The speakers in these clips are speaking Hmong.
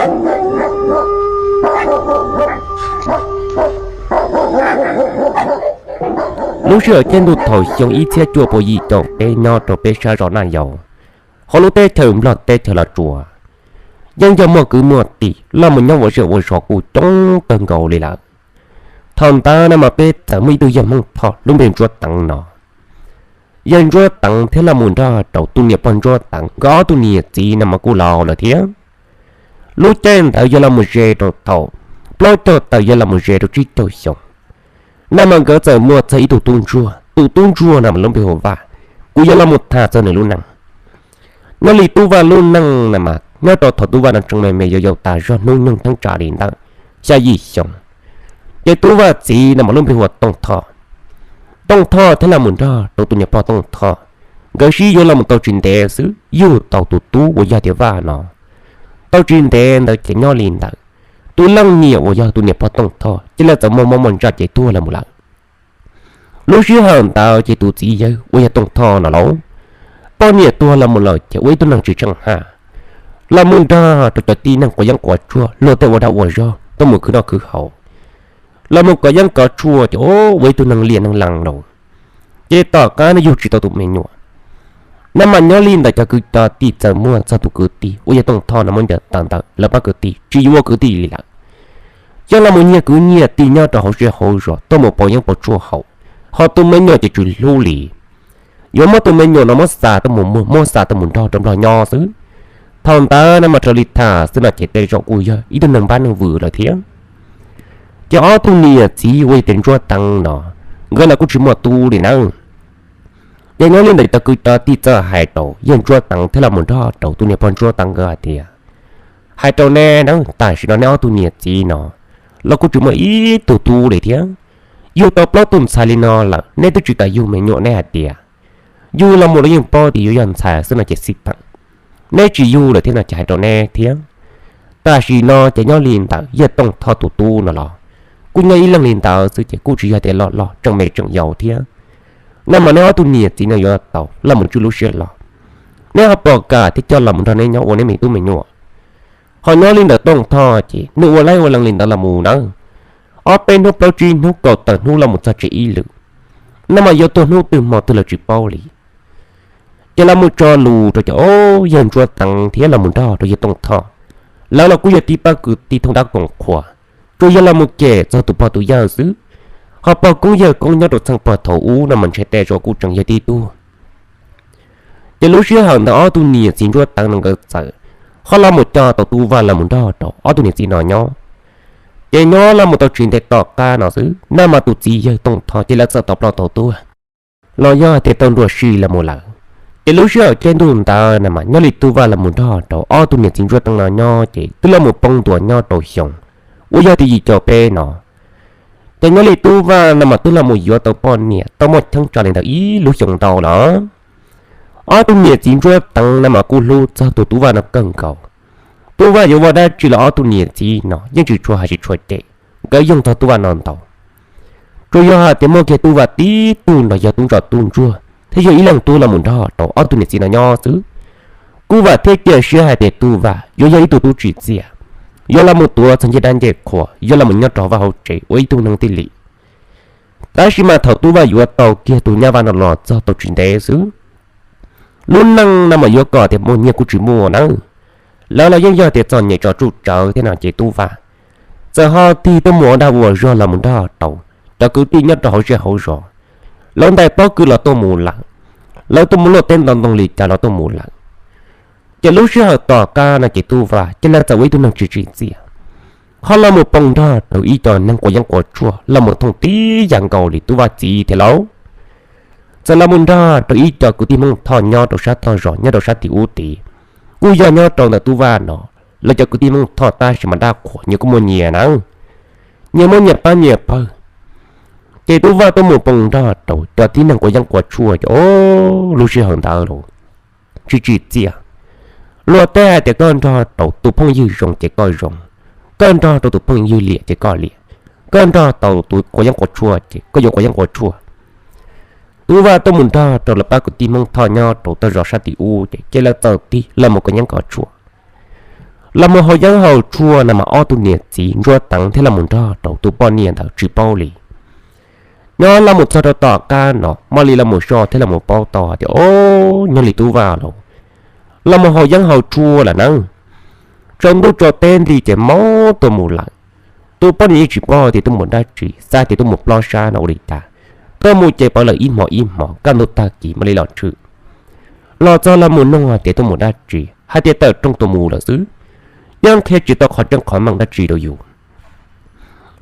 Lub sij hawm caij ntuj thaum xyoo ib txhiab cuaj pua yim caum peb nyob rau peb sab zos Naj Yau, hauv lub teb chaws Nplog teb chaws Los Tsuas, yeej yog muaj kwv muaj tij los mus nyob ua zej ua zos kuj coob kawg nkaus li lawm. Thaum ntawd no mas peb txawm muaj ib tug yawg Hmoob Thoj lub npe Ntsuab Teev no. Yawg Ntsuab Teev thiab los mus nrog rau tus niam pog Ntsuab Teev nkawd ob tug niam txiv no mas kuj laus lawm thiab. Lub caij ntawd yog los mus ze rau thaum plaub caug tawm yog los mus ze rau tsib caug xyoo. No mas nkawd txawm muaj txog ib tug tub ntsuag, tus tub ntsuag no mas lub npe hu Vaj, kuv yuav los mus tham txog nws lub neej. Nyob li tub Vaj lub neej no mas nyob rau thaum tub Vaj no tseem me me yau yau tas zog hnub nyoog theeb tsa li ntawm xya yim xyoo, ces tub Vaj txiv no mas lub npe hu ua Tooj Thoj. Tooj Thoj thiab los mus nrog rau tus niam pog Tooj Thoj, nkawd sib yuav los mus tau tsis ntev xwb yug tau tus tub uas yog tias Vaj no. Tau tsis ntev ntawd ces nyob li ntawd, tus leej niam uas yog tus niam pog Tooj Thoj cia li txawm muaj mob muaj ntsaj ces tuag los mus lawm. Lub sij hawm ntawd ces tus txiv yawg uas yog Tooj Thoj no lauj, poj niam tuag los mus lawm ces ua ib tug neeg tsis tsheej haj, los mus nrog rau cov tib neeg quav yeeb quav tshuaj luag tej ua dag ua zog tuaj mus khwv noj khwv haus, los mus kov yeeb kov tshuaj ces ua ib tug neeg liam neeg lees lauj. Ces tom qab no yug tsis tau tus me nyuam. No mas nyob li ntawd cov kwv cov tij txawm muaj txog tus kwv tij uas yog Tooj Thoj no muab ncaws tawm ntawm lawv pab kwv tij tsis yuav ua kwv tij li lawm. Yog los mus nyiag kwv nyiag tij nyob rau hauv zej hauv zos tuaj mus pauv yeeb pauv tshuaj haus, ho tus me nyuam ces tsis hlub li. Yuav muab tus me nyuam no muab xa tuaj mus muag, muab xa tuaj mus nrog rau Nplog nyob xwb. Thaum ntawd no mas raws li tham xwb no ces tej zaum kuj yog ib tug neeg npab neeg vwm lawm thiab. Ces ob tug niam txiv uas yog tias Ntsuab Teev no, nkawd los kuj tsis muaj tub li nawb. Ces nyob li ntawd cov kwv cov tij txawm hais rau yawg Ntsuab Teev thiab los mus nrog rau tus niam pog Ntsuab Teev nkawd hais tias, hais rau neb na, tam sim no neb ob tug niam txiv no los kuj tsis muaj ib tug tub li thiab. Yug tau plaub tug ntxhais li no lawm neb twb tsis kam yug me nyuam, neb hais tias yug los mus los yeej paub tias yuav yog ntxhais xwb no ces xij peem, neb tsis yug lawm thiab no ces hais rau neb thiab. Tam sim no ces nyob li ntawd yawg Tooj Thoj tus tub no los kuj nyob ib leeg li ntawd xwb ces kuj tsis yog tias loj loj tseem me tseem yau thiab. No mas neb ob tug niam txiv no yuav tau los mus tswj lub siab los, neb ho puas kam thiab coj los mus nrog neb nyob ua neb me tub me nyuam. Ho nyob li ntawd Tooj Thoj ces nws ua laib ua lees li ntawd los mus nawb, ob peb hnub plaub tsib hnub kaum tawm hnub los mus txog tsev ib lwm, no mas yuav tuag hnub twg hmo twg lawv tsis paub li. Ces los mus tso lus rau cov yawg Ntsuab Teev thiab los mus nrog rau yawg Tooj Thoj, lawv los kuj yog tib pab kwv tij thooj dab koom qhua, tsuas yog los mus cem txog tus pog tus yawg xwb. Ho pog koob yawg koob nyob rau txheej pog thaum ub no mas ntshe tej zaum kuj tseem yog tib tug. Ces lub sij hawm ntawd ob tug niam txiv Ntsuab Teev no nkawd txawm ho los mus coj tau tub Vaj los mus nrog rau ob tug niam txiv no nyob. Ces nyob los mus tau tsis ntev tom qab no xwb no mas tus txiv yawg Tooj Thoj ces lawv txawm tau ploj tau tuag, los yog hais tias tau nruam si los mus lawm. Ces lub sij hawm caij ntuj ntawd no mas nyob li tub Vaj los mus nrog rau ob tug niam txiv Ntsuab Teev no nyob ces twb los mus poob ntua nyob rau xyoo uas yog tias yim caum peb no. Ces nyob li tub Vaj no mas twb los mus yuav tau poj niam tau muaj cheeb tsam li ntawd ib lub xyoo ntau lawm. Ob tug niam txiv Ntsuab Teev no mas kuj hlub txog tus tub Vaj no kawg nkaus. Tub Vaj yuav ua dab tsi los ob tug niam txiv no yeej tsis tshua hais tsis tshua cem, nkawd yoog txog tub Vaj no ntau. Tsuas yog hais tias muaj kiag tub Vaj tib tug nrog yog tub ntsuag tub ntsuag thiab yog ib leeg tub los mus nrog rau ob tug niam txiv no nyob xwb. Kuj vam thiab cia siab hais tias tub Vaj yuav yog ib tug tub tsim txiaj, yuav los mus tuav txog ncej dab ncej qhua, yuav los mus nyob rau hauv vaj hauv tsev ua ib tug neeg thiaj li. Tab sis mas thaum tub Vaj yuav tau kiag tus nyab Vaj no los txog tau tsis ntev xwb, lub neej no mas yuav kom tias muaj nyiaj kuj tsis muaj nawb. Lawv los yeej yog tias txom nyem tso tsuj tsawv thiab no ces tub Vaj txawm ho tig tuaj mus ua dag ua zog los mus nrog rau cov kwv tij nyob rau hauv zej hauv zos. Lawv ntais pob kws los tuaj mus lawm, lawv tuaj mus luaj teb ntoo ntoo li cas los tuaj mus lawm. Ces lub sij hawm tom qab no ces tub Vaj ces lawv txawm ua ib tug neeg tsis tsim txiaj, ho los mus poob nrog rau ib co neeg quav yeeb quav tshuaj los mus thooj tib yam nkaus li tub Vaj txiv thiab lauj. Txawm los mus nrog rau ib co kwv tij Hmoob Thoj nyob rau sab tog zos nyob rau sab tim ub tid, kuj yog nyob rau ntawm tub Vaj no, lawv cov kwv tij Hmoob Thoj tab sis mas dab qhuas nyias kuj muaj nyias na, nyias muaj nyias pab nyias pawg. Ces tub Vaj tuaj mus poob nrog rau cov tib neeg quav yeeb quav tshuaj ces o, lub sij hawm ntawd los tsis tsim txiaj. Luag tej hais tias koj nrog rau tus phooj ywg zoo ces koj zoo, koj nrog rau tus phooj ywg liam ces koj liam, koj nrog tau tus quav yeeb quav tshuaj ces koj yuav quav yeeb quav tshuaj. Tub Vaj tuaj mus nrog rau lawv pab kwv tij Hmoob Thoj nyob rau tog zos sab tim ub ces ces lawv txawm tig los mus quav yeeb quav tshuaj. Los mus haus yeeb haus tshuaj no mas ob tug niam txiv Ntsuab Teev thiab los mus nrog rau tus poj niam ntawd tsis paub li. Nyob los mus txog rau tom qab no mam li los mus so thiab los mus paub tau tias, o, nyob li Tub Vaj los, los mus haus yeeb haus tshuaj lawm na. Tsaus ntuj tsaus teb nti ces mob tuaj mus lawm. Tus poj niam yeej tsis paub tias tuaj mus dab tsi, xav tias tuaj mus plob sab no ua li cas. Tuaj mus ces pawv lawm ib hmos ib hmos, kaj ntug tag kis mam li los tshwm. Los txog los mus nug tias tuaj mus dab tsi, hais tias tawm rooj tuaj mus lawm xwb, yeej qhia tsis tau qhov tseeb qhov meej dab tsi rau yus.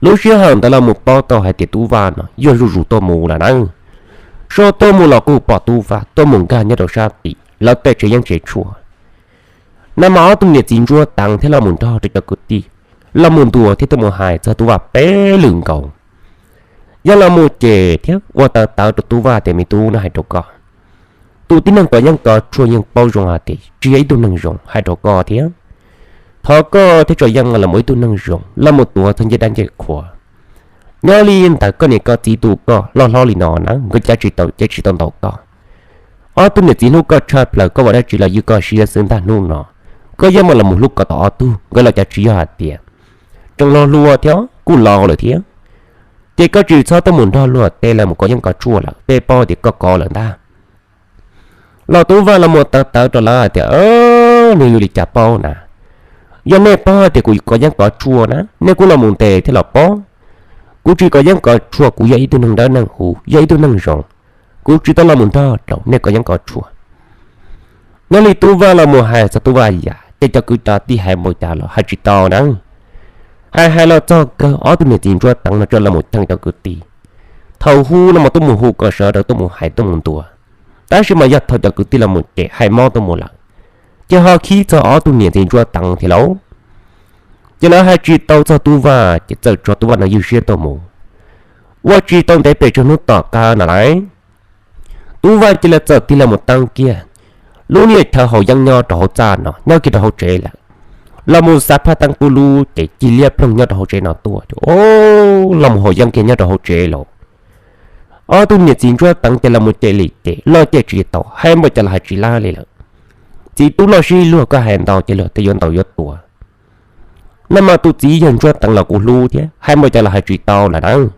Lub sij hawm ntawd los mus paub tau hais tias Tub Vaj no yog zuj zus tuaj mus lawm na. So tuaj mus los kuj pom Tub Vaj tuaj mus nkag nyob rau sab tim lawv tej tsev yeeb tsev tshuaj. No mas ob tug niam txiv Ntsuab Teev thiab los mus nrog rau cov kwv tij los mus ntuas thiab tuaj mus hais txog Tub Vaj peb lwm nkaus. Yog los mus cem thiab ua tawv tawv rau Tub Vaj tias, me tub, no hais rau koj, tus tib neeg kov yeeb kov tshuaj yeej paub zoo hais tias tsis yog ib tug neeg zoo, hais rau koj thiab. Thov koj thiab tso yeej los mus ib tug neeg zoo, los mus tuav txog ncej dab ncej qhua. Nyob li ntawd koj niam koj txiv tu koj loj hlob li no na, nkawd cav tsis tau cev tsis tau ntaus koj. Ob tug niam txiv hlub koj tshaj plaws, koj ua dab tsi los ywj koj siab xwb ntag hnub no. Koj yuav mam los mus hlub ko taw ob tug, nkawd los cav tsis yog hais tias tseem hluas hluas thiab kuj laus lawm thiab. Ces koj tsis txhob tuaj mus nrog luag tej los mus kov yeeb kov tshuaj lawm, peb paub tias koj kov lawm ntag. Los Tub Vaj los mus tawv tawv rau lawv hais tias, nws yuav li cas paub na. Yog nej paub hais tias kuv kov yeeb kov tshuaj na, nej kuj los mus ntes thiab los paub. Kuv tsis kov yeeb kov tshuaj, kuv yog ib tug neeg dawb neeg huv, yog ib tug neeg zoo. Kuv tsis tau los mus nrog rau nej kov yeeb kov tshuaj. Nyob li Tub Vaj los mus hais txog Tub Vaj yam ces cov kwv cov tij hais npaum cas los hais tsis tau na. Hais hais los txog kawg ob tug niam txiv Ntsuab Teev no tseem los mus cheem cov kwv tij. Thaum hu no mas tuaj mus hu kom sawv daws tuaj mus hais tuaj mus ntuas, tab sis mas yog thaum cov kwv tij los mus cem hais mob tuaj mus lawm, ces ho khib txog ob tug niam txiv Ntsuab Teev thiab lauj. Ces lawv hais tsis tau txog Tub Vaj ces txawm tso Tub Vaj no ywj siab tuaj mus. Ua tsis tau ntev pes tsawg hnub tom qab no lauj, Tub Vaj cia li txawm tig los mus teeb kiag lub niag chaw haus yeeb nyob rau hauv txaj no nyob kiag rau hauv tsev lawm. Los mus xa phaj teeb pub lub ces cig liab ploog nyob rau hauv tsev no tuaj, o, los mus haus yeeb kiag nyob rau hauv tsev lauj. Ob tug niam txiv Ntsuab Teev ces los mus cem li ces loj cem tsis tau, hais npaum cas los hais tsis lab li lawm. Txiv tub loj sib luag, koj hais ntau ces luag tej yuav ntaus yuav tua. No mas tus txiv yawg Ntsuab Teev los kuj hlub thiab, hais npaum cas los hais tsis tau lawm na.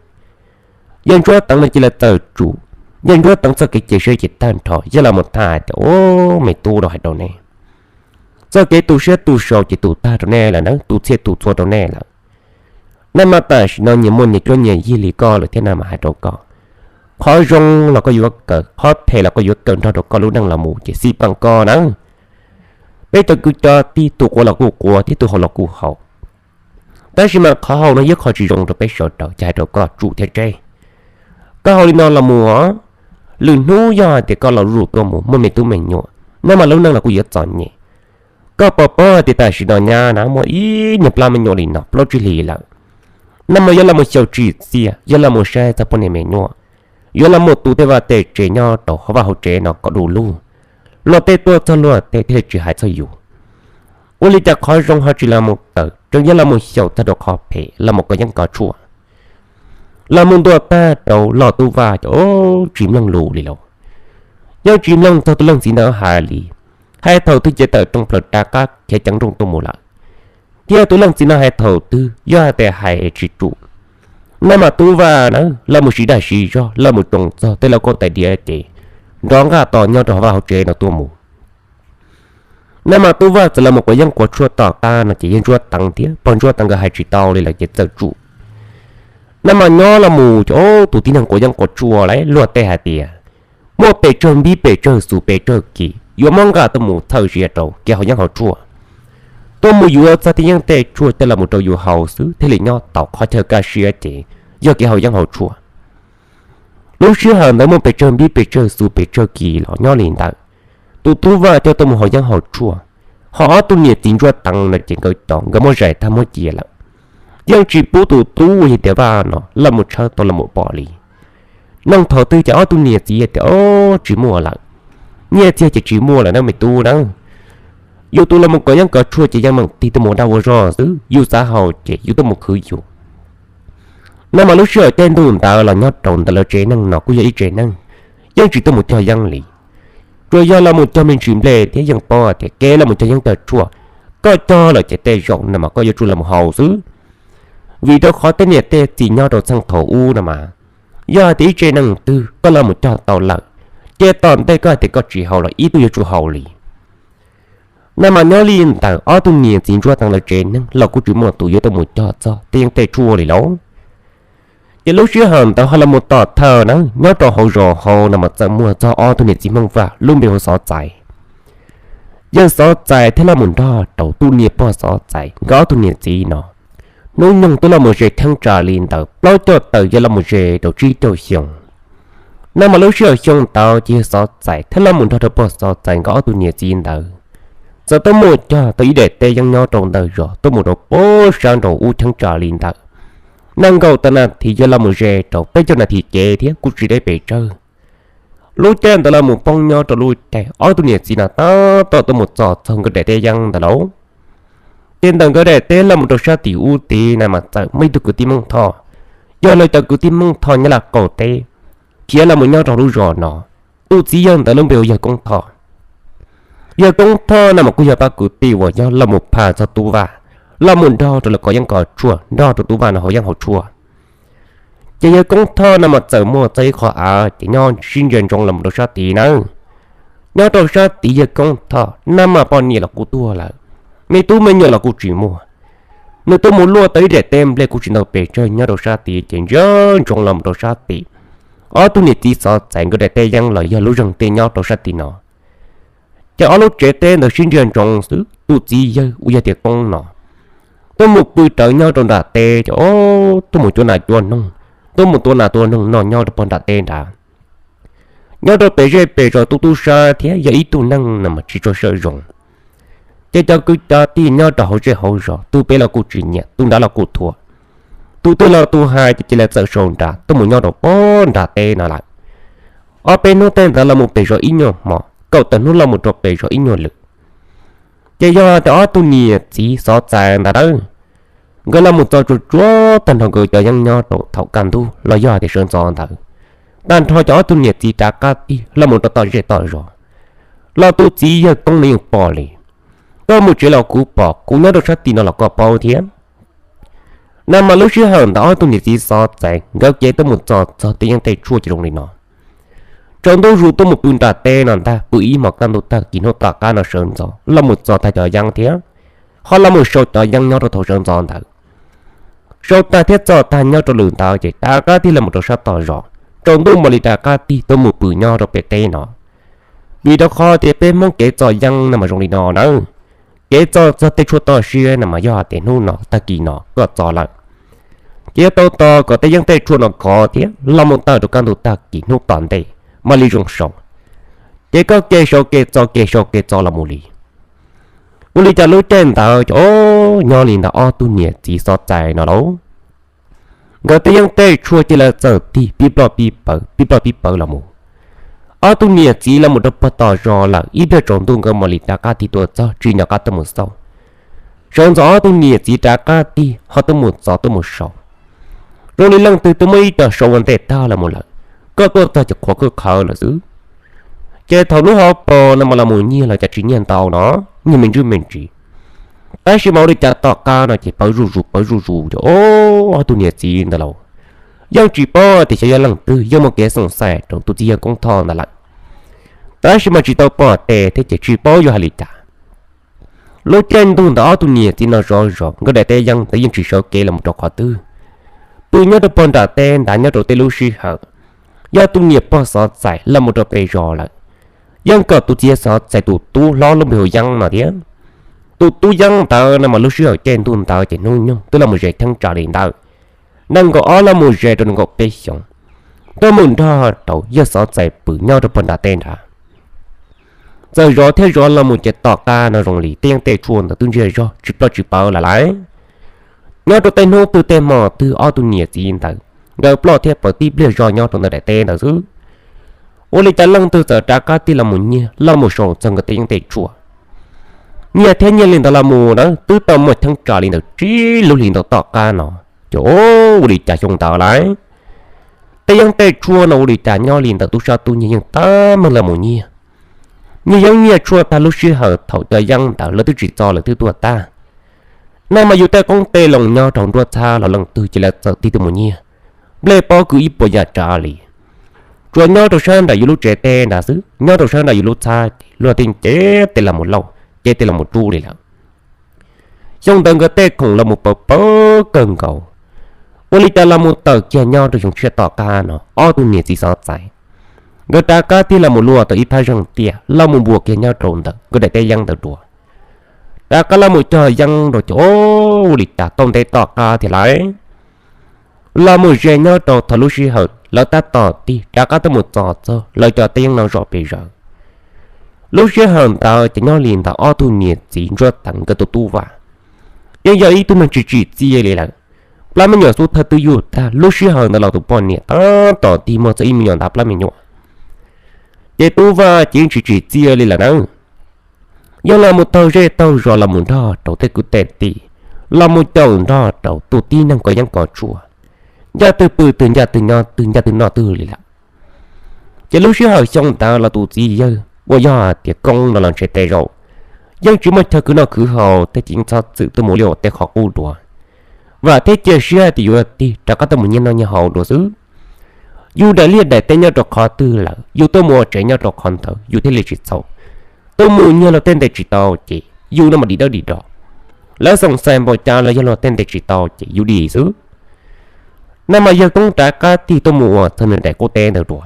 Yawg Ntsuab Teev no cia li txawm tsum, yawg Ntsuab Teev txoj kev cia siab ces tag nrho, yog los mus tham hais tias, o, me tub, rau hais rau nej, txoj kev tu siab tu sau ces tu tag rau nej lawm na, tu txhiaj tu txhua rau nej lawm. Nej mas tam sim no nyias muaj nyias cuab nyias yig li koj lawm thiab na mas hais rau koj, qhov zoo los koj yuav kawm, qhov phem los koj yuav kawm nrog rau koj lub neej los mus ces xij peem koj na. Peb cov kwv cov tij tus quav los kuj quav thiab tus haus los kuj haus, tab sis mas qhov haus no yog qhov tsis zoo rau peb sawv daws ces hais rau koj tsum thiab tseb. Koj haus li no los mus, lwm hnub yog hais tias koj los zuj zus tuaj mus muaj me tub me nyuam, nej mas lub neej los kuj yuav txom nyem. Koj puas paub hais tias tam sim no nyab na muaj ib niag plab me nyuam li no plaub tsib hlis lawm, nej mas yuav los mus xyaum tsim txiaj, yuav los mus saib txog poj niam me nyuam, yuav los mus tu tej vaj tej tsev nyob rau hauv vaj hauv tsev no kom du lug, luag tej tuaj txog luag tej thiaj li tsis hais txog yus. Ua li cas qhov zoo ho tsis los mus kawm, tseem yuav los mus xyaum tag rau qhov phem los mus kov yeeb kov tshuaj. Los mus ntuas tag rau Los Tub Vaj ces tsis mloog lus li lauj. Yeej tsis mloog txog tus leej txiv ntawd hais li. Hais thaum twg ces tawm rooj plaws rov qab khiav ceev nrooj tuaj mus lawm. Thiab tus leej txiv no hais thaum twg yog hais tias hais tsis tsum, nej mas Tub Vaj na los mus siv dag siv zog los mus tsoo txog tej lauj kaub tais diav ces nrov nqaj to nyob rau hauv vaj hauv tsev no tuaj mus. Nej mas Tub Vaj txawm los mus quav yeeb quav tshuaj tom qab no ces yawg Ntsuab Teev thiab pog Ntsuab Teev nkawd hais tsis tau li lawm ces txawm tsum. Nej mas nyob los mus ces tus tib neeg quav yeeb quav tshuaj lawm luag tej hais tias muaj pes tsawg npib pes tsawg xus pes tsawg kis yuav muab nqa tuaj mus txhawj sia rau kev haus yeeb haus tshuaj. Tuaj mus yuav txog tej yeeb tej tshuaj coj los mus rau yus haus xwb thiaj li nyob tau qhov chaw kaj siab ces yog kev haus yeeb haus tshuaj. Lub sij hawm ntawd muaj pes tsawg npib pes tsawg xus pes tsawg kis los nyob li ntawd, tus Tub Vaj coj tuaj mus haus yeeb haus tshuaj, ho ob tug niam txiv Ntsuab Teev no ces nkawd cov nkawd muab zais tag muab cia lawm. Yeej tsis pub tus tub uas yog tias Vaj no los mus tshawb tau los mus pom li. Nug thaum twg ces ob tug niam txiv tias, o, tsis muaj lawm, nyiaj txiag ces tsis muaj lawm na me tub na. Yus tus los mus kov yeeb kov tshuaj ces yeej meem tig tuaj mus ua dag ua zog xwb, yus xav haus ces yus tuaj mus khwv yus. Nej mas lub sij hawm caij ntuj ntawd los nyob rau ntawm lawv tsev neeg no kuj yog ib tsev neeg yeej tsis tuaj mus cog yeeb li. Tsuas yog los mus cog me ntsis nplej thiab yeej paub tias kev los mus cog yeeb cog tshuaj Koj cog lawm ces tej zaum no mas koj yuav tsum los mus haus xwb. Vim rau qhov tej niam tej txiv nyob rau txheej thaum ub no mas, yog hais tias ib tsev neeg twg koj los mus cog tau lawm, ces tom ntej koj hais tias koj tsis haus los ib tug yuav tsum haus li. No mas nyob li ntawd ob tug niam txiv ntsuab teev lawv tsev neeg los kuj tsis muaj tus yuav tuaj mus cog txog tej yeeb tej tshuaj li lauj. Ces lub sij hawm ntawd ho los mus tom thawj na, nyob rau hauv zos hauv no mas txawm muaj txog ob tug niam txiv Hmoob Vaj lub npe hu Xov Txais. Yawg Xov Txais thiab los mus nrog rau tus niam pog Xov Txais nkawd ob tug niam txiv no, hnub nyoog twb los mus ze theeb tsam li ntawd plaub caug tawm yog los mus ze rau tsib caug xyoo. No mas lub sij hawm xyoo ntawd ces yawg Xov Txais thiab los mus nrog rau pog Xov Txais nkawd ob tug niam txiv ntawd txawm tuaj mus cog tau ib daim teb yeeb nyob rau ntawm zos tuaj mus rau pem sab nraum ub theeb tsam li ntawd. Nees nkaum tawm nas this yog los mus ze rau peb caug nas this cev thiab kuj tsis deb pes tsawg. Lub caij ntawd los mus poob nyob rau lub caij ob tug niam txiv no tab tom tuaj mus txog txog nkawd daim teb yeeb ntawd lauj. Ces ntawm nkawd daim teb los mus rau sab tim ub tid na mas txawm muaj ib tug kwv tij Hmoob Thoj, yog lawv cov kwv tij Hmoob Thoj nyob Laj Kaum teb, khiav los mus nyob rau lub zos no. Tus txiv yawg ntawd lub npe hu Yawg Koob Thoj. Yawg Koob Thoj no mas kuj yog pab kwv tij uas yog los mus phaj txog Tub Vaj, los mus nrog rau lawv kov yeeb kov tshuaj, nrog rau Tub Vaj no haus yeeb haus tshuaj. Ces Yawg Koob Thoj no mas txawm muaj txog ib qho av ces nyob sib ntsia ntsoov los mus rau sab tid nawb. Nyob rau sab tid Yawg Koob Thoj no mas poj niam los kuj tuag lawm, me tub me nyuam los kuj tsis muaj. Nws tuaj mus luaj tau ib daim teb nplej kuj tsis ntau pes tsawg nyob rau sab tid ces ntsia ntsoov los mus rau sab tid ob tug niam txiv Xov Txais nkawd daim teb yeeb los yog lub zeeg tej nyob rau sab tid no. Ces ob lub tsev teb ntawd sib ntsia ntsoov xwb, tus txiv yawg uas yog tias Koob no tuaj mus pw rawv nyob rau nram teb ces tuaj mus cuab nas cuab noog, tuaj mus tua nas tua noog no nyob rau pog nram teb nrad. Nyob rau pem zej pem zos tub tub sab thiab yog ib tug neeg no mas tsis tshua sawv zoo. Ces cov kwv cov tij nyob rau hauv zej hauv zos tus pem los kuj tsis nyiam, tus nrad los kuj thuam. Tus twg los tus hais ces cia li txawm sau nra tuaj mus nyob rau pog nram teb no lawm. Ob peb hnub tej ntawd los mus pem zos ib nyuag hmo, kaum tawm hnub los mus rau pem zos ib nyuag lwm. Ces yog tias ob tug niam txiv Xov Txais ntawd nawb, nkawd los mus txog tsuag tsuag tag nrho nkawd cov yeeb nyob rau thaum kaj ntug los yog hais tias sawv ntxov ntawd, tag nrho cov ob tug niam txiv rov qab tig los mus rau tom zej tom zos, los tus txiv yawg Koob no yeej pom li. Koj mus tsev los kuv pom, kuv nyob rau sab tim no los koj paub thiab. No mas lub sij hawm ntawd ob tug niam txiv Xov Txais nkawd khiav tuaj mus txog txog tej yeeb tej tshuaj ces zoo li no. Tsaus ntuj zus tuaj mus pw nram teb no ntag, pw ib hmos kaj ntug tag kis hnub tom qab no sawv ntxov los mus txog tag cov yeeb thiab, ho los mus sau cov yeeb nyob rau thaum sawv ntxov ntawd. Sau tag thiab txog tag nyob rau lwm ntawd ces rov qab tig los mus rau sab tom zos, tsaus ntuj mam li rov qab tig tuaj mus pw nyob rau pem teb no. Vim rau qhov tias peb Hmoob kev txo yeeb no mas zoo li no nawb, kev txo txog tej tshuaj toj siab no mas yog hais tias hnub no tag kis no koj txo lawm, ces yuav tau tos kom tej yeeb tej tshuaj no khov thiab los mus tawm rau kaj ntug tag kis hnub tom ntej mam li zoo sau. Ces koj kev sau kev txo kev sau kev txo los mus li. Ua li cas lub caij ntawd ces nyob li ntawd ob tug niam txiv Xov Txais no lauj, nkawd tej yeeb tej tshuaj cia li txawm tig pib ploj pib pawv pib ploj pib pawv los mus. Ob tug niam txiv los mus rau pog tom zos lawm, ib pliag tsaus ntuj nkawd mam li rov qab tig tuaj txog tsim nyog qab tuaj mus xauj. Sawv ntxov ob tug niam txiv rov qab tig ho tuaj mus txo tuaj mus sau. Zoo li leej twg twb muab ib co sau ua ntej tag los mus lawm, koj tuaj txog ces qhuav khawb qhawv lawm xwb. Ces thaum lub hauv paus no mas los mus nyiag los cas tsis nyiag ntau no, nyiag me ntsis me ntsis. Tab sis mas ua li cas tom qab no ces pawv zuj zus pawv zuj zus ces ob tug niam txiv ntawd los yeej tsis paub tias xyov yog leej twg, yeej muaj kev xoom xaim rau tus txiv yawg Koob Thoj ntawd lawm. Tab sis mas tsis tau pom tes thiab ces tsis paub yuav hais li cas. Lub caij ntuj ntawd ob tug niam txiv no zov zos nkawd daim teb yeeb ntawd yeej tsis sawv kev los mus rau qhov twg, pw nyob rau pog nram teb nrad nyob rau tej lub sij hawm yog tus niam pog Xov Txais los mus rau pem zos lawm. Yeej kom tus txiv Xov Txais tus tub hlob lub npe hu Yeeb no thiab. Tus tub Yeeb ntawd no mas lub sij hawm caij ntuj ntawd ces hnub nyoog twb los mus ze theeb tsam li ntawd, nees nkaum ob los mus ze rau nees nkaum peb xyoos, tuaj mus nrog rau yawg Xov Txais pw nyob rau pog nram teb nrad. Txawm zov thiab zov los mus ces tom qab no zoo li tej yeeb tej tshuaj ntawd twb ntsiag zog tsis ploj tsis pawv lawm lauj. Nyob rau tej hnub twg tej hmo twg ob tug niam txiv ntawd nkawd ploj thiab pawv tib pliag zog nyob rau ntawm daim teb ntawd xwb. Ua li cas leej twg txawm rov qab tig los mus nyiag los mus sau txog nkawd tej yeeb tej tshuaj. Nyiag thiab nyiag li ntawd los mus na twb tau muaj theeb tsam li ntawm tsib lub hlis ntawm tom qab no, ces ua li cas xyoo ntawd lauj, tej yeeb tej tshuaj no ua li cas nyob li ntawm tub sab tub nyiag yeej tab meeg los mus nyiag. Nyiaj yeeb nyiaj tshuaj tag lub sij hawm thaum cov yeeb ntawd lawv twb tsis txo lawv twb tuag tag. Nag mas yus tej qoob tej loo nyob rau nruab txhab los leej twg cia li txawm tig tuaj mus nyiag. Nplej pob kws ib puas yam tsav li. Tsuas nyob rau sab nram yus lub tsev teb nrad xwb, nyob rau sab nram yus lub txhab ces luag tej cev tej los mus lauj, cev tej los mus rub li lawm. Xyoo ntawd nkawd tej khoom los mus pawv pawv kawg nkaus. Ua li cas los mus tawm kiag nyob rau xyoo tshiab tom qab no ob tug niam txiv Xov Txais, nkawd rov qab tig los mus luaj tau ib phab zeej tiaj los mus npuas kiag nyob rau ntawm nkawd daim teb yeeb ntawd dua. Rov qab los mus cog yeeb rau ces ua li cas tau ntev tom qab thiab lawm. Los mus ze nyob rau thaum lub sij hawm lawv tab tom tig rov qab tuaj mus txog txog lawv cov teb yeeb no zom pes zaws. Lub sij hawm ntawd ces nyob li ntawd ob tug niam txiv Ntsuab Teev nkawd tus tub Vaj yeej yog ib tug neeg tsis tsim txiaj li lawm. Plab me nyuam xub thawj twb yug tag, lub sij hawm ntawd los tus poj niam tab tom tig muaj txog ib me nyuam ntawd plab me nyuam. Ces tub Vaj ces yeej tsis tsim txiaj li lawm na. Yog los mus taug zej taug zos los mus nrog rau tej kwv tej tij, los mus caum nrog rau tus tib neeg kov yeeb kov tshuaj, ncaj twg pw twg, ncaj twg nyob twg, ncaj twg noj twg li lawm. Ces lub sij hawm xyoo ntawd los tus txiv yawg uas yog hais tias Koob no los ntshe tej zaum yeej tsis muaj chaw khwv noj khwv haus thiab ces yeej txhob txwm tuaj mus liaj ua tej qhov qub dua. Vam thiab cia siab hais tias yuav tig rov qab tuaj mus nyiag noj nyiag haus dua xwb. Yus daim liaj daim teb nyob rau qhov twg lawm, yus tuaj mus ua tsev nyob rau qhov ntawd yus thiaj li tsis txhaum. Tuaj mus nyiag luag tej ntes tsis tau ces yus no mas dim dawb dim do. Lawv xoom xais npaum cas los yog luag tej ntes tsis tau ces yus dim xwb. Nag mas yawg Koob rov qab tig tuaj mus ua txog nws daim qub teb ntawd dua.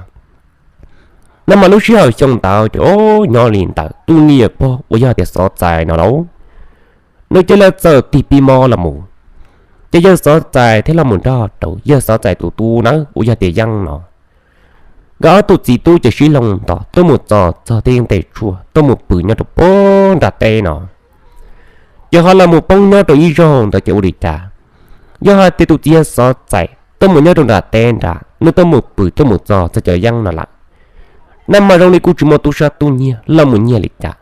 Nag mas lub sij hawm xyoo ntawd ces o, nyob li ntawd tus niam pog uas yog tias Xov Txais no lauj, nws cia li txawm tig pib mob los mus. Ces yawg Xov Txais thiab los mus nrog rau yawg Xov Txais tus tub na uas yog tias Yeeb no, nkawd ob tug txiv tub ces sib loog nto tuaj mus txog txog tej yeeb tej tshuaj tuaj mus pw nyob rau puag nram teb no. Ces ho los mus poob nyob rau ib zaug ntawd ces ua li cas, yog hais tias tus txiv yawg Xov Txais tuaj mus nyob rau nram teb nrad, nws tuaj mus pw tuaj mus txog txog cov yeeb no lawm, nag mas zoo li kuj tsis muaj tub sab tub nyiag los mus nyiag li cas.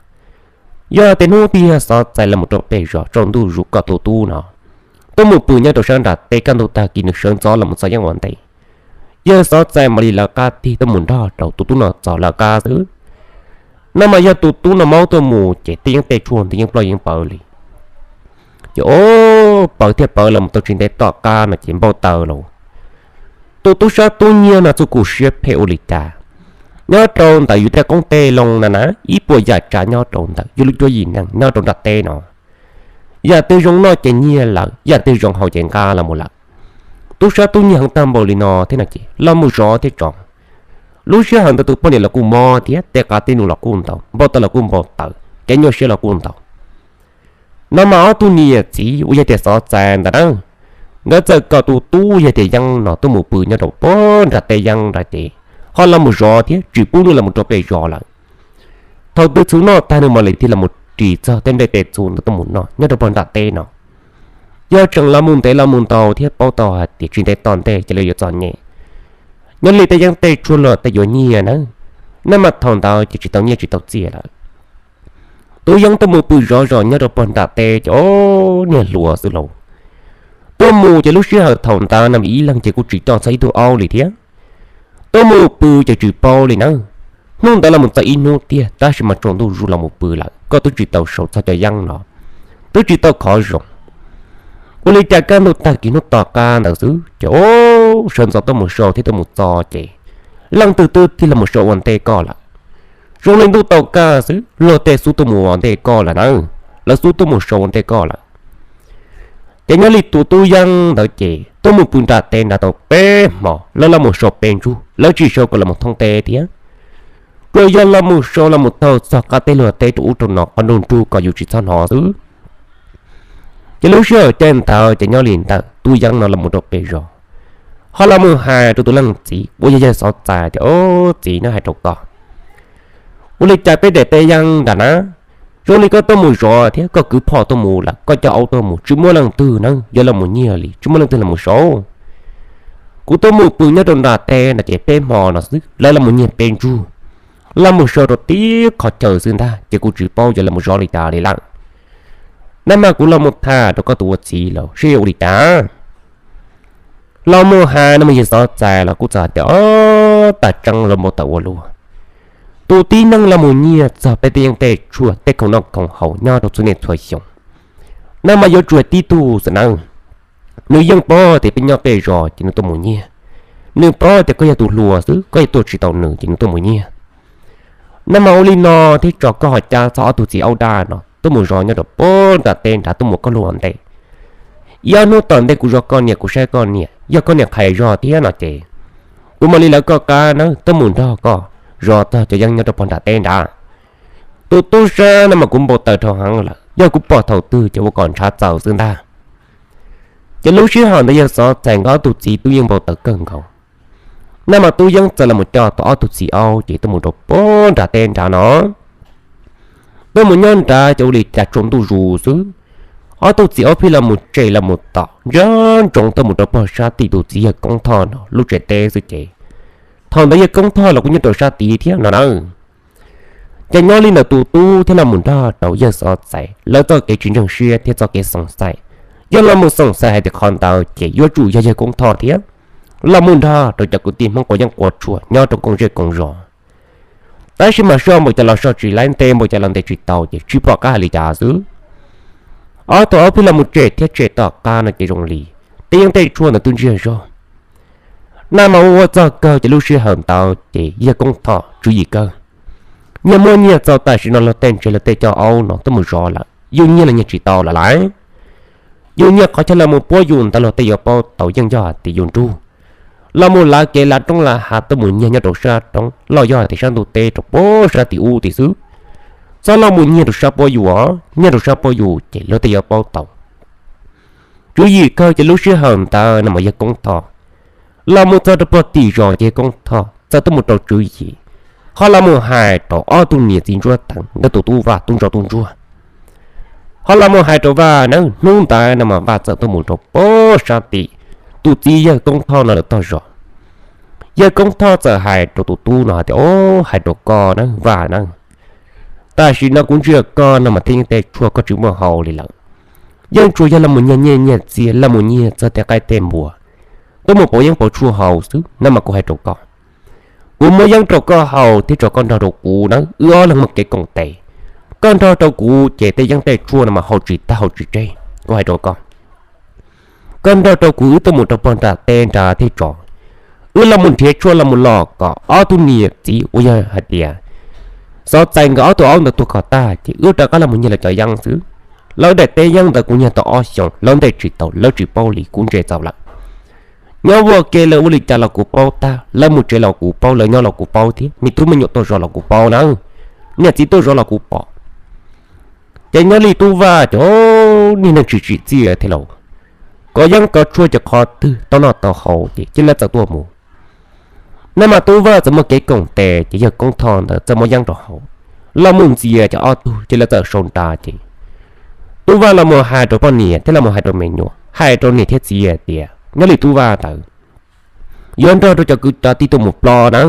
Yog hais tias hnub twg yawg Xov Txais los mus rau pem zos tsaus ntuj zus kom tus tub no tuaj mus pw nyob rau sab nram teb, kaj ntug tag kis nws sawv ntxov los mus txog yeeb ua ntej, yawg Xov Txais mam li lawv qab tig tuaj mus nrog rau tus tub no txog lawv qab xwb. Nag mas yog tus tub no maub tuaj mus ces tej yeeb tej tshuaj ntawd yeej ploj yeej pawv li. Ces o, pawv thiaj pawv los mus tau tsis ntev tom qab no ces npau taws los, tus tub sab tub nyiag no txuj kum siab phem ua li cas. Nyob rau ntawm yus tej qoob tej loo na na, ib puas yam tsav nyob rau ntawm yus lub cuab yim neeg nyob rau nram teb no, yam twg zoo noj ces nyiag lawm, yam twg zoo haus ces nqa los mus lawm. Tub sab tub nyiag heev tag npaum li no thiab no ces los mus zov thiab tso. Lub sij hawm ntawd tus poj niam los kuj mob thiab tej qav tej num los kuj ntau, npau taws los kuj npau taws, kev nyuaj siab los kuj ntau. No mas ob tug niam txiv uas yog tias Xov Txais ntawd na, nkawd txawm kom tus tub yog tias Yeeb no tuaj mus pw nyob rau puag nram teb yeeb nrad ces ho los mus zov thiab tsis pub nws los mus rau pem zos lawm. Thaum twg txhuv noj tag nws mam li thiaj los mus ris txog tej nplej tej txhuv ntawd tuaj mus noj nyob rau puag nram teb no. Yog tseem los mus ntev los mus ntau thiab paub tau hais tias tsis ntev tom ntej ces lawv yuav txom nyem. Nyob li tej yeeb tej tshuaj luag tej yuav nyiag na, nag mas thaum ntawd ces tsis tau nyiaj tsis tau txiaj lawm. Tub Yeeb tuaj mus pw zov zos nyob rau puag nram teb ces o, niag hluas xwb lauj. Tuaj mus ces lub sij hawm thaum ntawd no ib leeg ces kuj tsis coj txog ib tug aub li thiab. Tuaj mus pw ces tsis paub li na. Hnub ntawd los mus txog ib hnub tiag tab sis mas tsaus ntuj zus los mus pw lawm, koj twb tsis tau sau txog cov yeeb no, twb tsis tau khov zoo. Ua li cas kaj ntug tag kis hnub tom qab ntawd xwb ces o, sawv ntxov tuaj mus sau thiab tuaj mus txo ces leej twg twb tig los mus sau ua ntej koj lawm. Zoo li ntuj tau kaj xwb luag tej xub tuaj mus ua ntej koj lawm na, lawv xub tuaj mus sau ua ntej koj lawm. Ces nyob li tus Tub Yeeb ntawd ces tuaj mus pw nram teb nrad tau peb hmo, lawv los mus sau peb ntsug, lawv tsis sau kom los mus thoob teb thiab. Tsuas yog los mus sau los mus taug txog qab teb luag teb rau ub rau no qhov nruj nrug kom yus tsis txhob hnov xwb. Ces lub sij hawm caij ntawd ces nyob li ntawd Tub Yeeb no los mus rau pem zos, ho los mus hais rau tus leej txiv uas yog yawg Xov Txais tias, Au, txiv, neb hais rau koj, ua li cas peb daim teb yeeb nrad na, zoo li koj tuaj mus zov thiab koj kwv phom tuaj mus lawm, koj coj aub tuaj mus tsis muaj leej twg na yuav los mus nyiag li, tsis muaj leej twg los mus sau. Kuv tuaj mus pw nyob rau nram teb no ces peb hmo no xwb lawv los mus nyiag peb ntsug, los mus sau rau tib qhov chaw xwb ntag ces kuv tsis paub yuav los mus zov li cas li lawm. Nag mas kuv los mus tham rau koj tus ua txiv los seb yuav ua li cas. Los mus hais no mas yawg Xov Txais los kuj txawm hais tias, Au, tag tseeb, zoo npau taws ua luaj. Tus tib neeg los mus nyiag txog peb tej yeeb tej tshuaj tej khoom noj khoom haus nyob rau txhua niaj txhua xyoo, no mas yuav tsum tib tug xwb nawb. Nws yeej paub tias peb nyob peb zos ces nws tuaj mus nyiag. Nws paub tias koj yog tus hluas xwb, koj yuav tuaj tsis tau nws ces nws tuaj mus nyiag. No mas ua li no thiab tso koj ho cab txog ob tug txiv aub daj no tuaj mus zov nyob rau puag nram teb nrad tuaj mus koj lub ua ntej. Ib ob hnub tom ntej kuv zov koj niam, kuv saib koj niam, yog koj niam qhais zog thiab no ces kuv mam li lawv koj qab nawb tuaj mus nrog koj zov txog cov yeeb nyob rau puag nram teb nrad. Tus tub sab no mas kuv npau taws dhau heev lawm, yog kuv pom thaum twg ces ua kom ntshav txaus xwb ntag. Ces lub sij hawm ntawd yawg Xov Txais nkawd ob tug txiv tub yeej npau taws kawg nkaus. No mas Tub Yeeb txawm los mus coj tau ob tug txiv aub ces tuaj mus rau puag nram teb nrad no. Tuaj mus nyob nrad ces ua li cas tsaus ntuj zus xwb, ob tug txiv aub pheej los mus tsem los mus tom ntsaj ntsoov tuaj mus rau puag sab tim tus txiv yawg Koob Thoj no lub tsev teb xwb ces thaum ntawd yawg Koob Thoj los kuj nyob rau sab tid thiab no na. Ces nyob li ntawd tus tub thiaj los mus nrog rau yawg Xov Txais lawv txoj kev tsis ntseeg siab thiab txoj kev xoom xaim. Yog los mus xoom xaim hais tias qhov ntawd ces yuav tsum yog yawg Koob Thoj thiab los mus nrog rau cov kwv tij Hmoob quav yeeb quav tshuaj nyob rau koom zej koom zos. Tab sis mas soj npaum cas los soj tsis laib, ntes npaum cas los ntes tsis tau ces tsis pom qab hais li cas xwb. Ob tug aub pheej los mus tsem thiab tsem tom qab no ces zoo li tej yeeb tej tshuaj ntawd twb ntsiag zog. No mas ua ua txog kawg ces lub sij hawm ntawd ces yawg Koob Thoj tswv yim kawg. Nyiag muaj nyiag txaus tam sim no luag tej ntses luag tej cov aub no tuaj mus zov lawm, yus nyiag los nyiag tsis tau lawm lauj. Yus nyiag qhov chaw los mus puab yus ntawd luag tej yuav paub tau yeej yog hais tias yus nrug los mus lav kev lav roob lav hav tuaj mus nyiag nyob rau sab roob los yog hais tias sab ntug teb rau puag sab tim ub tim xwb. Txhob los mus nyiag rau sab puab yus, nyiag rau sab puab yus ces luag tej yuav paub tau. Tswv yim kawg ces lub sij hawm ntawd no mas yawg Koob Thoj los mus txog rau puag tim zos ces yawg Koob Thoj txawm tuaj mus rau tswv yim, ho los mus hais rau ob tug niam txiv ntsuab teev ntawd tus tub Vaj tub ntsuag tub ntsuag. Ho los mus hais rau Vaj na, hnub ntawd no mas Vaj txawm tuaj mus rau puag sab tim tus txiv yawg Koob Thoj no lawm tog zos. Yawg Koob Thoj txawm hais rau tus tub no hais tias, O, hais rau koj na Vaj na, tam sim no kuv ntsia koj no mas tej yeeb tej tshuaj koj tsis muaj haus li lawm. Yeej tsuas yog los mus nyiag nyiaj nyiag txiag, los mus nyiag txog tej qaib tej npua, tuaj mus pauv yeeb pauv tshuaj haus xwb no mas kuv hais rau koj, kuv muab yeeb rau koj haus thiab tso koj nrog rau kuv na, wb ob leeg muaj kev koom tes. Koj nrog rau kuv ces tej yeeb tej tshuaj no mas haus tsis tag haus tsis tseg. Kuv hais rau koj, koj nrog rau kuv wb tuaj mus rau puag nram teb nrad thiab tso, wb los mus nrhiav tshuaj los mus los kom ob tug niam txiv uas yog hais tias Xov Txais nkawd ob tug aub ntawd tuag kom tag ces wb rov qab los mus nyiag lawv cov yeeb xwb. Lawv daim teb yeeb ntawd kuv nyiag tau ob xyoos, lawv ntes tsis tau, lawv tsis paub li, kuv ntse txaus lawm. Nyob ua ke lawv ua li cas los kuv paub tag, lawv mus tsev los kuv paub, lawv nyob los kuv paub thiab, me tub me nyuam tuaj zov los kuv paub na, niam txiv tuaj zov los kuv pom. Ces nyob li tub Vaj ces niag neeg tsis tsim txiaj thiab lauj, kov yeeb kov tshuaj ces qhov twg tau noj tau haus ces cia li txawm tuaj mus. No mas tub Vaj txawm muaj kev koom tes ces yawg Koob Thoj ntawd txawm muab yeeb rau haus, los mus ntxias ces ob tug cia li txawm sau nra ces tub Vaj los mus hais rau poj niam thiab los mus hais rau me nyuam, hais rau niam thiab txiv hais tias nyob li tub Vaj ntawd yuav nrog rau cov kwv cov tij tuaj mus ploj na.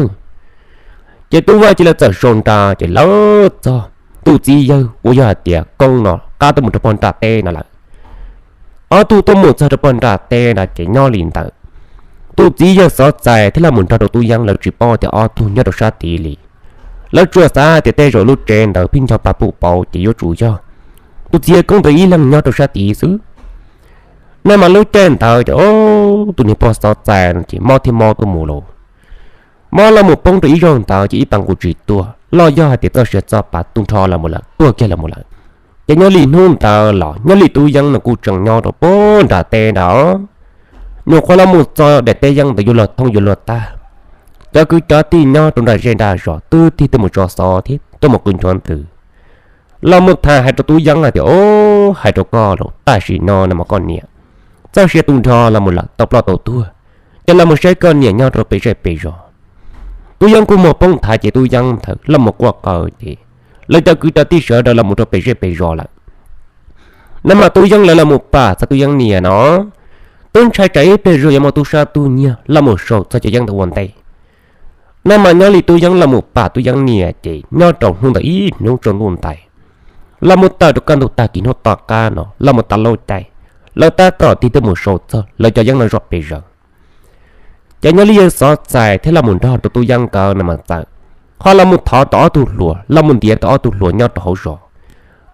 Ces tub Vaj cia li txawm sau nra ces lawv txog tus txiv yawg uas yog hais tias Koob no qab tuaj mus rau puag nram teb no lawm. Ob tug tuaj mus txog rau puag nram teb no ces nyob li ntawd, tus txiv yawg Xov Txais thiab los mus nrog rau tub Yeeb lawv tsis paub tias ob tug nyob rau sab tid li. Lawv tsuas xav hais tias tej zaum lub tsev ntawd pheej ncho pa pub pauv ces yuav tsum yog tus txiv yawg Koob ntawd ib leeg nyob rau sab tid xwb. No mas lub caij ntawd ces tus niag pog Xov Txais no ces mob thiab mob tuaj mus lauj. Mob los mus poob rau ib zaug ntawd ces ib pas nqus tsis tuag, los yog hais tias txoj sia txoj pa tu nrho los mus lawm, tuag kiag los mus lawm. Ces nyob li hnub ntawd los nyob li tub Yeeb no kuj tseem nyob rau puag nram teb ntawd, nyuam qhuav los mus txog daim teb yeeb ntawd yuav luag thoob yuav luag tag. Cov kwv cov tij nyob rau nram zej nram zos twb tig tuaj mus tso xov thiab tuaj mus qw nchuav ntws, los mus tham hais rau tub Yeeb hais tias, O, hais rau koj los tam sim no no mas koj niam txoj sia tu nrho los mus lawm, tau ploj tau tuag, ces los mus saib koj niam nyob rau pem zej pem zos. Tub Yeeb kuj mus poob nthav ces tub Yeeb ntawd los mus quaj qw ces lawv cov kwv cov tij sawv daws los mus rau pem zej pem zos lawm. No mas tub Yeeb lawv los mus pam txog tub Yeeb niam no, twb ntshai tsam ib pliag zog yuav muaj tub sab tub nyiag los mus sau txog cov yeeb ntawd ua ntej. No mas nyob li tub Yeeb los mus pam tub Yeeb niam ces nyob rau hnub ntawd ib hnub tsaus ntuj ntais, los mus tawm rau kaj ntug tag kis hnub tom qab no los mus tas lauj caij, lawv tab tom tig tuaj mus sau txog lawv cov yeeb no zoj pes zaws. Ces nyob li yawg Xov Txais thiab los mus nrog rau tub Yeeb nkawd no mas txawm ho los mus thov tau ob tug hluas, los mus ntiav tau ob tug hluas nyob rau hauv zos,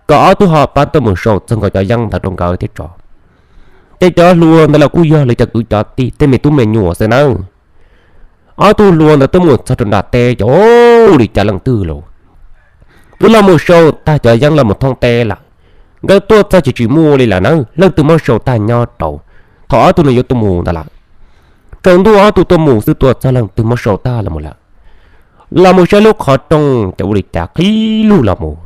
kom ob tug ho pab tuaj mus sau txog nkaus cov yeeb ntawd rau nkawd thiab tso. Ces cov hluas ntawd los kuj yog lawv cov kwv cov tij tej me tub me nyuam xwb nawb. Ob tug hluas ntawd tuaj mus txog rau nram teb ces ua li cas leej twg los twb los mus sau tag cov yeeb los mus thoob teb lawm. Nkawd tuaj txog ces tsis muaj li lawm na, leej twg muab sau tag nyob rau thaum ob tug no yuav tuaj mus ntawd lawm. Tsaus ntuj ob tug tuaj mus xwb, tuaj txog leej twg muab sau tag los mus lawm. Los mus saib lub qhov rooj ces ua li cas qhib lug los mus,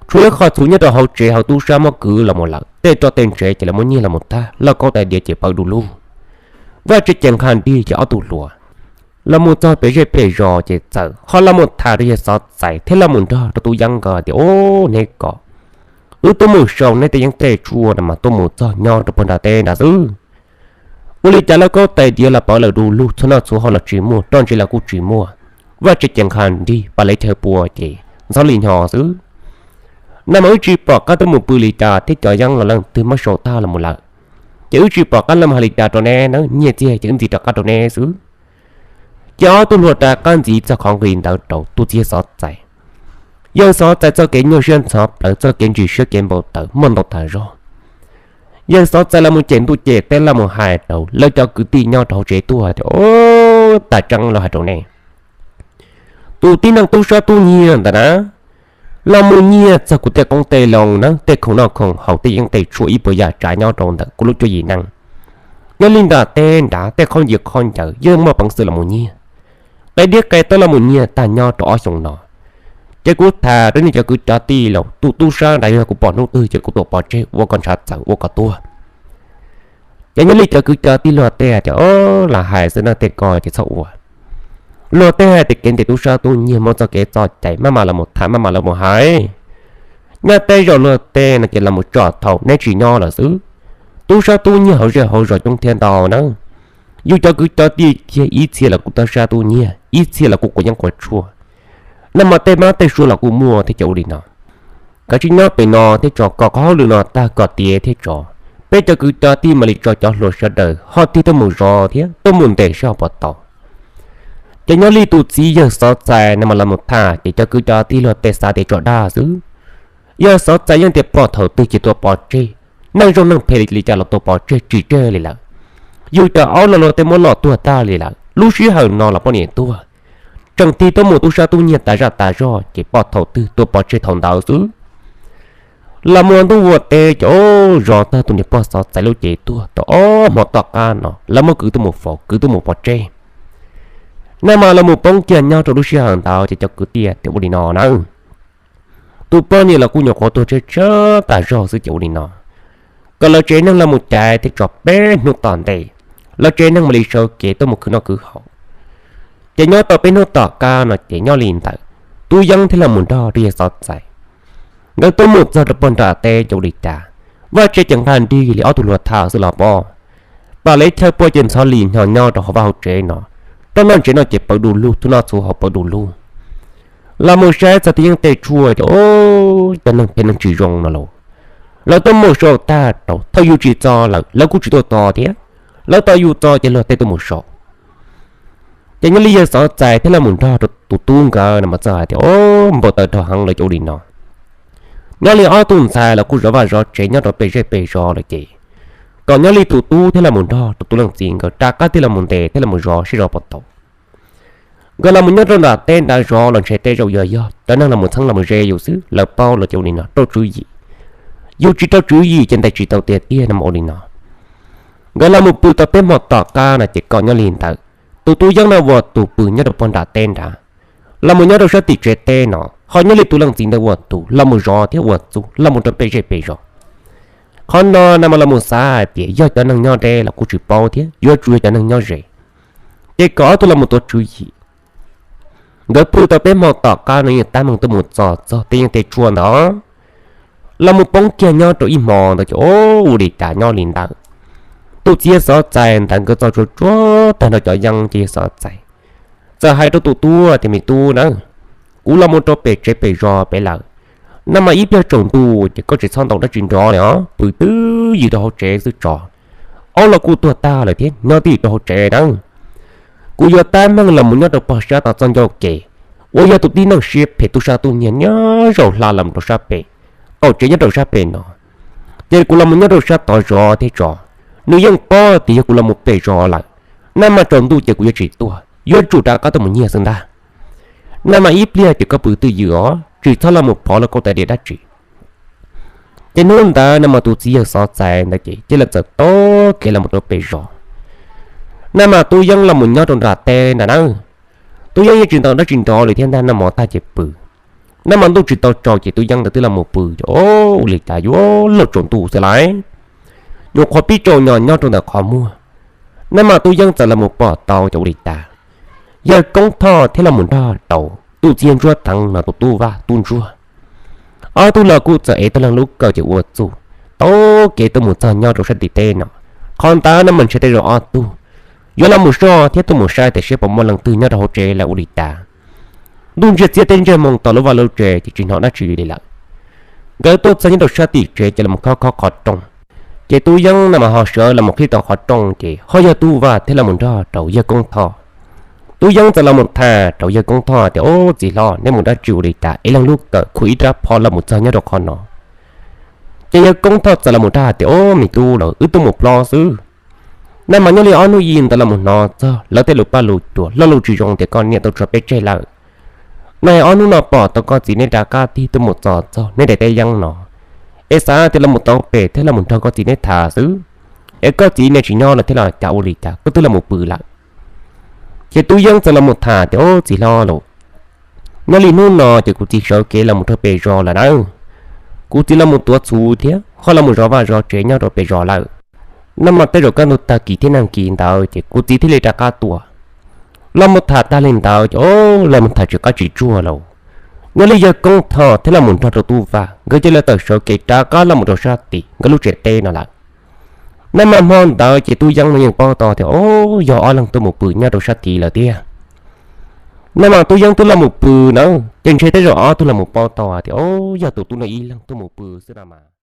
tshuav ib qho txhuv nyob rau hauv tsev hauv tub sab muab kwv los mus lawm, tej roj tej ntsev ces lawv muab nyiag los mus tag, lauj kaub tais diav ces pawv du lug. Vaj tse ces nqha nrig ces ob tug hluas los mus txog pem zej pem zos ces txawm ho los mus tham rau yawg Xov Txais thiab los mus nrog rau tub Yeeb nkawd tias, Ub, neb ko, wb tuaj mus sau neb tej yeeb tej tshuaj no mas tuaj mus txog nyob rau puag nram teb nrad xwb. Ua li cas lauj kaub tais diav los pawv lawm du lug, txhua noj txhua haus los tsis muaj, roj ntsev los kuj tsis muaj, vaj tse ces nqha nrig, pas lawv chaw pua ces ntxhov li hnyo xwb. Nag mas wb tsis pom qab tuaj mus pw li cas thiab cov yeeb los leej twg muab sau tag los mus lawm, ces wb tsis pom qab los mus hais li cas rau neb na, nyiaj txiag ces wb ntxiv rov qab rau neb xwb. Ces ob tug hluas rov qab ntxiv txog qhov nqi ntawd rau tus txiv yawg Xov Txais. Yawg Xov Txais txoj kev nyuaj siab ntxhov plawv, txoj kev ntsim siab kev npau taws muaj ntau tas zog. Yawg Xov Txais los mus cem ntuj cem teb los mus hais rau lawv cov kwv tij nyob rau hauv tsev tuaj tias, Ub, tag tseeb los hais rau nej, tus tib neeg tub sab tub nyiag ntawd na, los mus nyiag txog kuv tej qoob tej loo na, tej khoom noj khoom haus, tej yeeb tej tshuaj ib puas yam tsav nyob rau ntawm kuv lub cuab yim neej. Nyob li nram teb nrad tej khaub ncaws khaub ncaws yeej muaj peev xwm los mus nyiag, qe diab qe taub los mus nyiag tag nyob rau ob xyoos no. Ces kuv tham rau nej cov kwv cov tij los tus tub sab nrad yog kuv pom hnub twg ces kuv tuam pov tseg ua kom ntshav txawv ua kom tuag. Ces nyob li cov kwv cov tij luag tej hais tias, Lam hais xwb na, tej ko ces txhob ua. Luag tej hais tias kev ntawm tub sab tub nyiag muaj txoj kev txoj cai, maj mam los mus tham, maj mam los mus hais. Nyob tej zaum luag tej no ces los mus tso thaum neb tsis nyob lawm xwb. Tub sab tub nyiag hauv zej hauv zos coob thiab ntau na. Yus cov kwv cov tij kiag ib txhia los kuj tub sab tub nyiag, ib txhia los kuj quav yeeb quav tshuaj. Nag hmo tej mab tej suav los kuj muaj thiab cov ua li no. Kav tsij nyob pem no thiab tso, kom qhov hauj lwm no tag kom tiav thiab tso, peb cov kwv cov tij mam li tso cov hluas sawv daws ho tig tuaj mus zov thiab tuaj mus ntes seb ho puas tau. Ces nyob li tus txiv yawg Xov Txais no mas los mus tham ces cov kwv cov tij luag tej xav tias tso dag xwb. Yawg Xov Txais yeej tias pom thaum twg ces tuam pov tseg, neej zoo neej phem li cas los tuam pov tseg tsis tseg li lawm. Yus cov aub los luag tej muab lom tuag tag li lawm, lub sij hawm no los poj niam tuag, tseem tig tuaj mus tub sab tub nyiag tas zaj tas zog ces pom thaum twg tuam pov tseg thaum ntawd xwb. Los mus ntuj vuag teb ces zov tag tus niam pog Xov Txais lub cev tuag tau ob hmo tom qab no lawv muab kwv tuaj mus faus, kwv tuaj mus pov tseg. Nag mas los mus poob kiag nyob rau lub sij hawm ntawd ces cov kwv tij tias ua li no na, tus poj niam los kuj nyuam qhuav tuag tshiab tshiab tas zog xwb ces ua li no, kom lawv tsev neeg los mus caiv thiab tso peb hnub tom ntej, lawv tsev neeg mam li sawv kev tuaj mus khwv noj khwv haus. Ces nyob tau peb hnub tom qab no ces nyob li ntawd, tub Yeeb thiab los mus nrog rau yawg Xov Txais nkawd tuaj mus txog rau puag nram teb ces ua li cas, vaj tse ces nqag nrig li ob tug hluas tham xwb los pob. Pas lawv chaw pua ces ntxhov li hnyo nyob rau hauv vaj hauv tsev no, roj noj ntsev no ces pawv du lug, txhua noj txhua haus pawv du lug. Los mus saib txog tej yeeb tej tshuaj ces cov neeg phem neeg tsis zoo no los lawv tuaj mus sau tag rau, thaum yus tsis txo lawm lawv kuj tsis tuaj txo thiab, lawv tau yus txo ces luag tej tuaj mus sau. Ces nyob li yawg Xov Txais thiab los mus nrog rau tus tub nkawd no mas txawm hais tias, Npau taws dhau heev lawm ces ua li no, nyob li ob tug ntxhais los kuj zov vaj zov tsev nyob rau pem zej pem zos lawm ces kom nyob li tus tub thiab los mus nrog rau tus leej txiv nkawd rov qab tig los mus ntes thiab los mus zov seb zov puas tau. Nkawd los mus nyob rau nram teb nrad zov los ntshe tej zaum yog yog cov neeg los mus txheeb los mus ze yus xwb, lawv paub lawm ces ua li no rau tswv yim. Yus tsis rau tswv yim ces ntes tsis tau tiag tiag no mas ua li no. Nkawd los mus pw tau peb hmo tom qab no ces kom nyob li ntawd, tus tub Yeeb no ua tus pw nyob rau puag nram teb nrad, los mus nyob rau sab tim tsev teb no, ho nyob li tus leej txiv ntawd ua tus los mus zov thiab ua txuj los mus rau pem zej pem zos. Qhov no na mas los mus xav hais tias yog cov neeg nyob deb los kuj tsis paub thiab yuav tsum yog cov neeg nyob ze, ces kom ob tug los mus tuav tswv yim. Nkawd pw tau peb hmo tom qab no yeej tab meeg tuaj mus txog txog tej yeeb tej tshuaj ntawd, los mus poob kiag nyob rau ib hmo ntawd ces ua li cas nyob li ntawd, tus txiv yawg Xov Txais ntawd nkawd txo tsuag tsuag tag nrho cov yeeb ces yawg Xov Txais txawm hais rau tus tub tias, Me tub na, kuv los mus rau pem tsev pem zos pem lawm, nag mas ib pliag tsaus ntuj ces koj tsis txhob ntaus dab tsi nrov li os, pw twj ywm rau hauv tsev xwb tso. Aub los kuj tuag tag lawm thiab, nyob twj ywm rau hauv tsev na. Kuv yuav tab meeg los mus nyob rau pog sab tom txoj ncauj kev, uas yog tus tib neeg siab phem tub sab tub nyiag nyob zaum hla los rau sab pem, qaum tsev nyob rau sab pem no. Ces kuv los nyob rau sab tod zov thiab tso, nws yeej paub tias yog kuv los mus pem zos lawm, nag mas tsaus ntuj ces kuv yuav tsis tuaj, yuav tsum rov qab tuaj mus nyiag xwb ntag. Nag mas ib pliag ces koj pw twj ywm os, tsis txhob los mus phov los koj tais diav dab tsi. Ces hnub ntawd nag mas tus txiv yawg xov txais ntawd ces cia li txawm taug kev los mus rau pem zos. Nag mas Tub Yeeb los mus nyob rau nram teb ntag na. Tub Yeeb yeej tsis tau dab tsi nrov li thiab ntag, nag hmo tag ces pw. Nag mas ntuj tsis tau tsaus ces Tub Yeeb ntawd twb los mus pw, ces ua li cas yuav luag tsaus ntuj xwb lauj, nyuam qhuav pib tsaus nyo nyob rau ntawm qhov muag. Nag mas Tub Yeeb txawm los mus pom tau ces ua li cas yawg Koob Thoj thiab los mus nrog rau tus txiv yawg Ntsuab Theev no tus tub Vaj tub Ntsuab, ob tug los kuj txawm ev tau leej lub kawm ces ua txuj taug kev tuaj mus txog nyob rau sab tim teb no. Qhov ntawd nag mas ntshe tej zaum ob tug yuav los mus soj thiab tuaj mus saib tias seb puas muaj leej twg nyob rau hauv tsev lawm ua li cas. Ntuj ntsiag txiaj teb ntsiag moo tos lub vaj lub tsev ces tsis hnov dab tsi li lawm. Nkawd tuaj txog nyob rau sab tim tsev ces los mus khob khob qhov rooj. Ces Tub Yeeb nag mas ho sawv los mus qhib tau qhov rooj ces ho yog tub Vaj thiab los mus nrog rau yawg Koob Thoj. Tub Yeeb txawm los mus tham rau yawg Koob Thoj tias, Ub, txiv hlob, neb mus dab tsi ua li cas es leej lub kawm khuv ib rab phom los mus txog nyob rau qhov no? Ces yawg Koob Thoj txawm los mus dag tias, Ub, me tub, los wb tuaj mus plob xwb. Nag mas nyob li ob hnub ib ntawd los mus hnov txog lawv tej lus paj lus cua loj lus tsis zoo tias koj niam tau tso peb tseg lawm. Nag ob hnub no pom tau koj txiv neb rov qab tig tuaj mus txog txog neb daim teb yeeb no, es xav tias los mus tau pem thiab los mus nrog koj txiv neb tham xwb, es koj txiv neb tsis nyob lawm thiab los cas ua li cas koj twb los mus pw lawm? Ces Tub Yeeb txawm los mus tham tias, Ub, txiv hlob lauj, nyob li hnub no ces kuv txiv sawv kev los mus rau pem zos lawm na. Kuv txiv los mus tuav txhuv thiab ho los mus zov vaj zov tsev nyob rau pem zos lawm. Nag mas tej zaum kaj ntug tag kis thiab nag kis ntawd ces kuv txiv thiaj li rov qab tuaj. Los mus tham tag li ntawd ces, o, los mus tham tsis qab tsis tsuag lauj, nyob li yawg Koob Thoj thiab los mus nrog rau tub Vaj nkawd cia li tawm sawv kev rov qab los mus rau sab tim nkawd lub tsev teb no lawm. Nag mas hmo ntawd ces Tub Yeeb no yeej paub tau tias, o, yog ob leeg tuaj mus pw nyob rau sab tid lawm tiag. Nag mas Tub Yeeb twb los mus pw na, ces ntshe tej zaum ob tug los mus paub tau tias, o, yog tus tub no ib leeg tuaj mus pw xwb no mas.